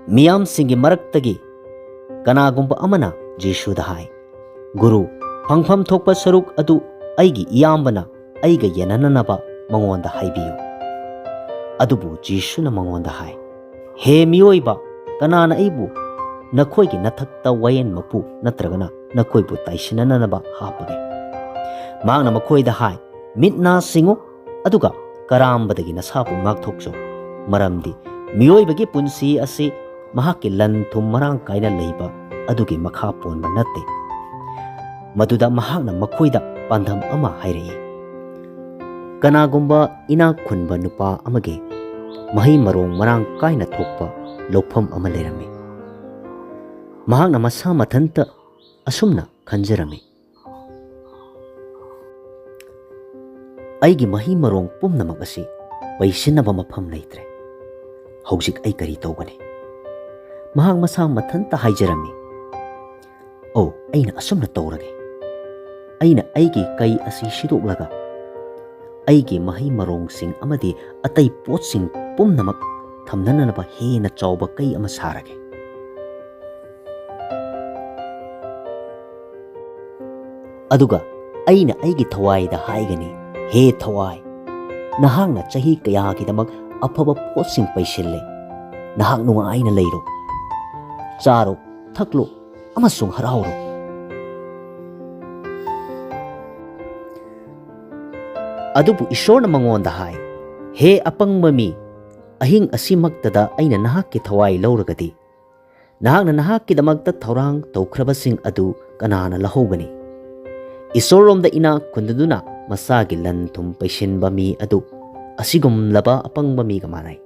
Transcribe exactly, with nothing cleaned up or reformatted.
ꯃꯤꯌꯥꯝꯁꯤꯡꯒꯤ ꯃꯔꯛꯇꯒꯤ ꯀꯅꯥꯒꯨꯝꯕ ꯑꯃꯅ ꯖꯤꯁꯨꯗ ꯍꯥꯏ, "ꯒꯨꯔꯨ, ꯐꯪꯐꯝ ꯊꯣꯛꯄ ꯁꯔꯨꯛ ꯑꯗꯨ ꯑꯩꯒꯤ ꯏꯌꯥꯝꯕꯅ ꯑꯩꯒ ꯌꯦꯟꯅꯅꯅꯕ ꯃꯉꯣꯟꯗ ꯍꯥꯏꯕꯤꯌꯨ"꯫ ꯑꯗꯨꯕꯨ ꯖꯤꯁꯨꯅ ꯃꯉꯣꯟꯗ ꯍꯥꯏ, "ꯍꯦ ꯃꯤꯑꯣꯏꯕ, ꯀꯅꯥꯅ ꯑꯩꯕꯨ ꯅꯈꯣꯏꯒꯤ ꯅꯊꯛꯇ ꯋꯥꯌꯦꯟ ꯃꯄꯨ ꯅꯠꯇ꯭ꯔꯒꯅ ꯅꯈꯣꯏꯕꯨ ꯇꯥꯏꯁꯤꯟꯅꯅꯕ ꯍꯥꯞꯄꯒꯦ?" ꯃꯍꯥꯛꯅ ꯃꯈꯣꯏꯗ ꯍꯥꯏ, "ꯃꯤꯠ ꯅꯥ ꯁꯤꯡꯉꯨ, ꯑꯗꯨꯒ ꯀꯔꯥꯝꯕꯗꯒꯤ ꯅꯁꯥꯕꯨ ꯉꯥꯛꯊꯣꯛꯆꯧ, ꯃꯔꯝꯗꯤ ꯃꯤꯑꯣꯏꯕꯒꯤ ꯄꯨꯟꯁꯤ ꯑꯁꯤ ꯃꯍꯥꯛꯀꯤ ꯂꯟ ꯊꯨꯝ ꯃꯔꯥꯡ ꯀꯥꯏꯅ ꯂꯩꯕ ꯑꯗꯨꯒꯤ ꯃꯈꯥ ꯄꯣꯟꯕ ꯅꯠꯇꯦ"꯫ ꯃꯗꯨꯗ ꯃꯍꯥꯛꯅ ꯃꯈꯣꯏꯗ ꯄꯥꯟꯗꯝ ꯑꯃ ꯍꯥꯏꯔꯛꯏ꯫ ꯀꯅꯥꯒꯨꯝꯕ ꯏꯅꯥꯛ ꯈꯨꯟꯕ ꯅꯨꯄꯥ ꯑꯃꯒꯤ ꯃꯍꯩ ꯃꯔꯣꯡ ꯃꯔꯥꯡ ꯀꯥꯏꯅ ꯊꯣꯛꯄ ꯂꯧꯐꯝ ꯑꯃ ꯂꯩꯔꯝꯃꯤ꯫ ꯃꯍꯥꯛꯅ ꯃꯁꯥ ꯃꯊꯟꯇ ꯑꯁꯨꯝꯅ ꯈꯟꯖꯔꯝꯃꯤ, "ꯑꯩꯒꯤ ꯃꯍꯩ ꯃꯔꯣꯡ ꯄꯨꯝꯅꯃꯛ ꯑꯁꯤ ꯄꯩꯁꯤꯟꯅꯕ ꯃꯐꯝ ꯂꯩꯇ꯭ꯔꯦ꯫ ꯍꯧꯖꯤꯛ ꯑꯩ ꯀꯔꯤ ꯇꯧꯒꯅꯤ?" ꯃꯍꯥꯛ ꯃꯁꯥ ꯃꯊꯟꯇ ꯍꯥꯏꯖꯔꯝꯃꯤ, "ꯑꯣ, ꯑꯩꯅ ꯑꯁꯨꯝꯅ ꯇꯧꯔꯒꯦ꯫ ꯑꯩꯅ ꯑꯩꯒꯤ ꯀꯩ ꯑꯁꯤ ꯁꯤꯗꯣꯛꯂꯒ ꯑꯩꯒꯤ ꯃꯍꯩ ꯃꯔꯣꯡꯁꯤꯡ ꯑꯃꯗꯤ ꯑꯇꯩ ꯄꯣꯠꯁꯤꯡ ꯄꯨꯝꯅꯃꯛ ꯊꯝꯅꯅꯕ ꯍꯦꯟꯅ ꯆꯥꯎꯕ ꯀꯩ ꯑꯃ ꯁꯥꯔꯒꯦ꯫ ꯑꯗꯨꯒ ꯑꯩꯅ ꯑꯩꯒꯤ ꯊꯋꯥꯏꯗ ꯍꯥꯏꯒꯅꯤ, 'ꯍꯦ ꯊꯋꯥꯏ, ꯅꯍꯥꯛꯅ ꯆꯍꯤ ꯀꯌꯥꯒꯤꯗꯃꯛ ꯑꯐꯕ ꯄꯣꯠꯁꯤꯡ ꯄꯩꯁꯤꯜꯂꯦ꯫ ꯅꯍꯥꯛ ꯅꯨꯡꯉꯥꯏꯅ ꯂꯩꯔꯣ, ꯆꯥꯔꯣ, ꯊꯛꯂꯣ ꯑꯃꯁꯨꯡ ꯍꯔꯥꯎꯔꯣ.'" ꯑꯗꯨꯕꯨ ꯏꯁꯣꯔꯅ ꯃꯉꯣꯟꯗ ꯍꯥꯏ, "ꯍꯦ ꯑꯄꯪꯕ ꯃꯤ, ꯑꯍꯤꯡ ꯑꯁꯤꯃꯛꯇꯗ ꯑꯩꯅ ꯅꯍꯥꯛꯀꯤ ꯊꯋꯥꯏ ꯂꯧꯔꯒꯗꯤ, ꯅꯍꯥꯛꯅ ꯅꯍꯥꯛꯀꯤꯗꯃꯛꯇ ꯊꯧꯔꯥꯡ ꯇꯧꯈ꯭ꯔꯕꯁꯤꯡ ꯑꯗꯨ ꯀꯅꯥꯅ ꯂꯧꯍꯧꯒꯅꯤ?" ꯏꯁꯣꯔꯔꯣꯝꯗ ꯏꯅꯥꯛ ꯈꯨꯟꯗꯨꯅ ꯃꯁꯥꯒꯤ ꯂꯟ ꯊꯨꯝ ꯄꯩꯁꯤꯟꯕ ꯃꯤ ꯑꯗꯨ ꯑꯁꯤꯒꯨꯝꯂꯕ ꯑꯄꯪꯕ ꯃꯤꯒ ꯃꯥꯟꯅꯩ꯫